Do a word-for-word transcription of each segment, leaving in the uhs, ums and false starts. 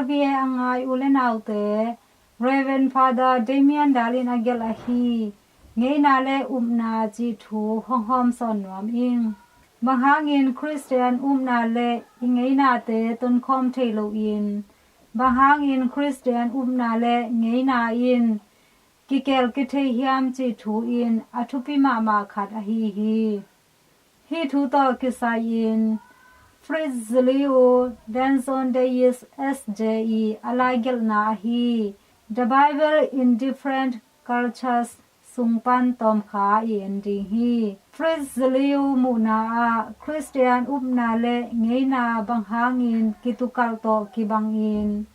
Hi a ngai u le naute, Rev. Father Damian Dal in a gelh ahi Ngeina le Upna cih thu hong hawmsawn nuam ing. Bang hangin Khristian upna le i ngeinate tonkhawm thei loin, bang hangin Khristian upna le ngeina in kikel kithei hiam cih thu in a thupi mahmah khat ahi hi. Hih thu tawh kisai-in Fritz Zeliu, Denson Dayis S J i a laigelhna ahi The Bible in Different Cultures sung pan tawmkha i en ding hi. Fritz Zeliu muhna ah Khristian upna le ngeina bang hangin kitukalh tawh kibangin,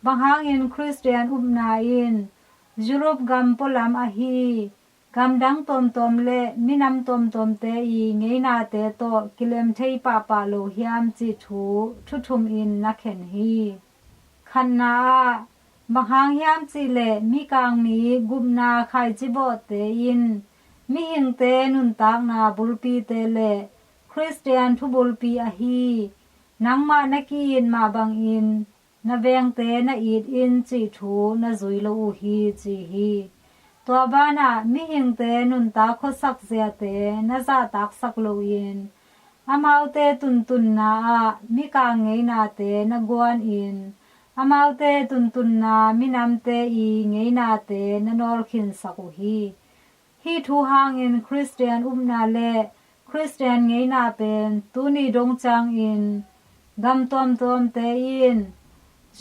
bang hangin Khristian upna in Europe gam pualam ahi gamdang tuamtuam le minam tuamtuamte i ngeinate tawh kilem thei pahpah lo hiam cih thu thuthum in na khen hi. Khatna ah, bang hang hiam cih leh Mikang mi gupna khaicibawhte in mihingte nuntakna bulpite le Khristian thubulpi ahi nangmah na ki-it mah bangin na vengte na it in cih thu na zui lo uh hi, ci hi. Tua banah mihingte nuntak khuasak ziate na zahtaksak loin, amaute tuntunna ah Mikang ngeinate na guanin, amaute tuntunna minamte i ngeinate na nawlkhinsak uh hi. Hih thu hangin Khristian upna le Khristian ngeina pen tuni dong ciangin gam tuamtuamte in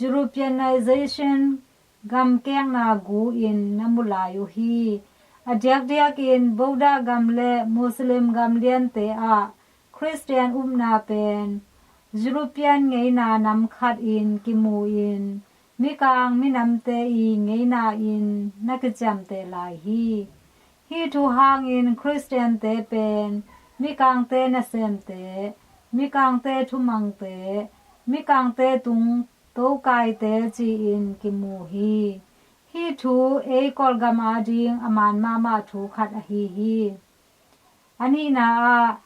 Europeanization gamkekna gu in na mu lai uh hi. A diakdiakin Buddha gam le Muslim gam liante ah Khristian upna pen European ngeina nam khat in kimu in Mikang minamte i ngeina in na kiciamteh lai hi. Hih thu hangin Khristiante pen Mikangte nasemte, Mikangte thumangte, Mikangte tung tokaite ci-in kimu hi. Hih thu ei Kawlgam ading a man mahmah thu khat ahi hi. A nihna ah,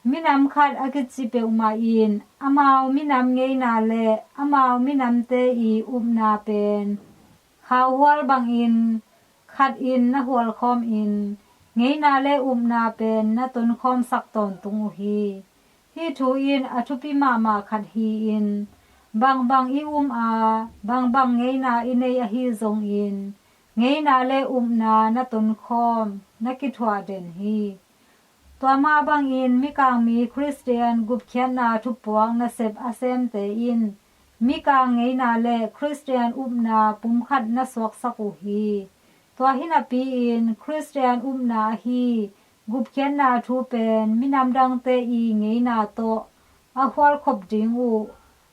minam khat a kici peuhmah in amau minam ngeina le amau minamte i upna pen khauhual bangin khat in na hualkhawm in, ngeina le upna pen na tonkhawmsak tawntung uh hi. Hih thu in a thupi mahmah khat hi-in, bangbang i um a, bangbang ngeina i nei ahi zongin, ngeina le upna na tonkhawm na kithuah den hi. Tua mah bangin Mikang mi Khristian gupkhiatna thupuak nasep a semte in Mikang ngeina le Khristian upna pumkhat na suaksak uh hi. Tua hi napi-in Khristian upna ahi gupkhiatna thu pen minam dangte i ngeina tawh a hualkhop ding uh,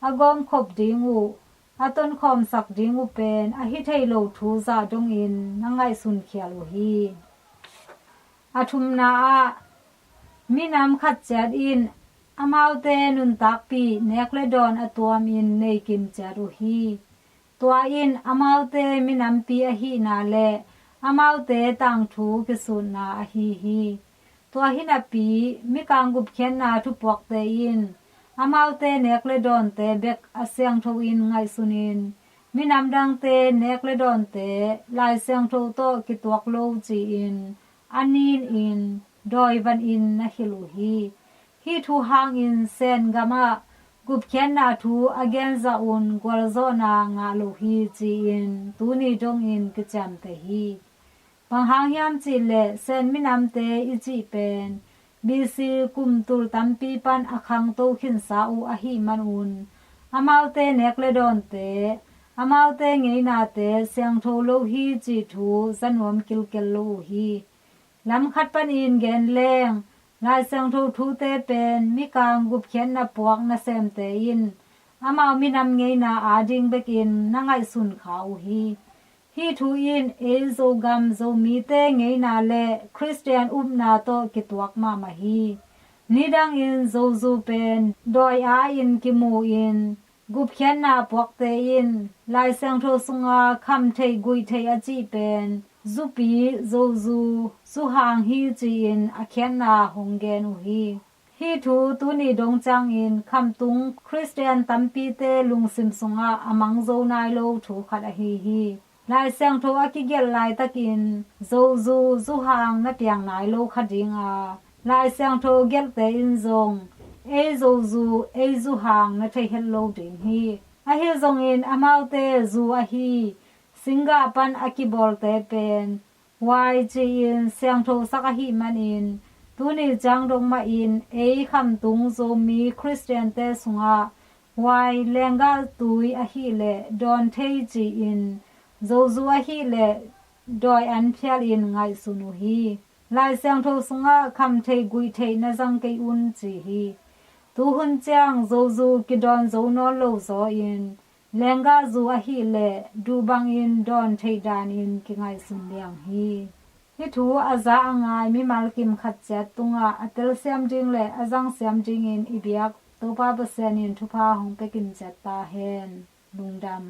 a gawmkhop ding uh, a tonkhawmsak ding uh pen a hi thei lo thu zah dongin na ngaihsun khial uh hi. A thumna ah, minam khat ciat in amaute nuntakpih nek le dawn a tuamin nei kim ciat uh hi. Tua in amaute minampi ahihna le amaute tangthu kisutna ahi hi. Tua hi napi, Mikang gupkhiatna thupuakte in amaute nek le dawnte bek a siangtho in ngaihsunin, minam dangte nek le dawnte Lai Siangtho tawh kituak lo ci-in a nin in dawi van in na hilh uh hi. Hih thu hangin Sen gamah gupkhiatna thu a genzah un gualzawhna ngah lo hi ci-in tuni dongin kiciamteh hi. Bang hang hiam cih leh Sen minamte i cih pen B C kum tul tampi pan a khangto khinsa uh ahih manun, amaute nek le dawnte, amaute ngeinate siangtho lo hi cih thu za nuam kilkel lo uh hi. Lam khat panin gen leng, Lai Siangtho thute pen Mikang gupkhiatna puak nasemte in amau minam ngeina ading bekin na ngaihsun kha uh hi. Hih thu in ei Zogam Zomite ngeina le Khristian upna tawh kituak mahmah hi. Nidangin Zozu pen dawi a in kimu in, gupkhiatna puakte in Lai Siangtho sunga kham theih guih theih a cih pen zupi Zozu zuhang hi ci-in a khiatna hong gen uh hi. Hih thu tuni dong ciangin khamtung Khristian tampite lungsim sungah a mang zo nai lo thu khat ahi hi. Lai Siangtho a kigelh laitakin zozu zuhang na piang nai lo kha ding a, Lai Siangtho gelhte in zong ei zozu ei zuhang na thei het lo ding hi. Ahi zongin amaute zu ahi singgah pan a kibawlte pen wai ci-in siangthosak ahih manin tuni ciang dong mahin ei khamtung Zomi Khristiante sungah wai lenggah tui ahileh dawn thei ci-in zozu ahileh dawi an phialin ngaihsun uh hi. Lai Siangtho sungah kham theih guih theih na zang kei un ci hi. Tuhun ciang zozu kidawn zo nawn lo zaw-in lenggah zu ahileh duh bangin dawn theih danin kingaihsun liang hi. Hih thu a za a ngai mimal kim khat ciat tungah a telsiam ding le a zangsiam dingin i biak Topa Pasian in thupha hong pia kim ciat ta hen. Lungdam.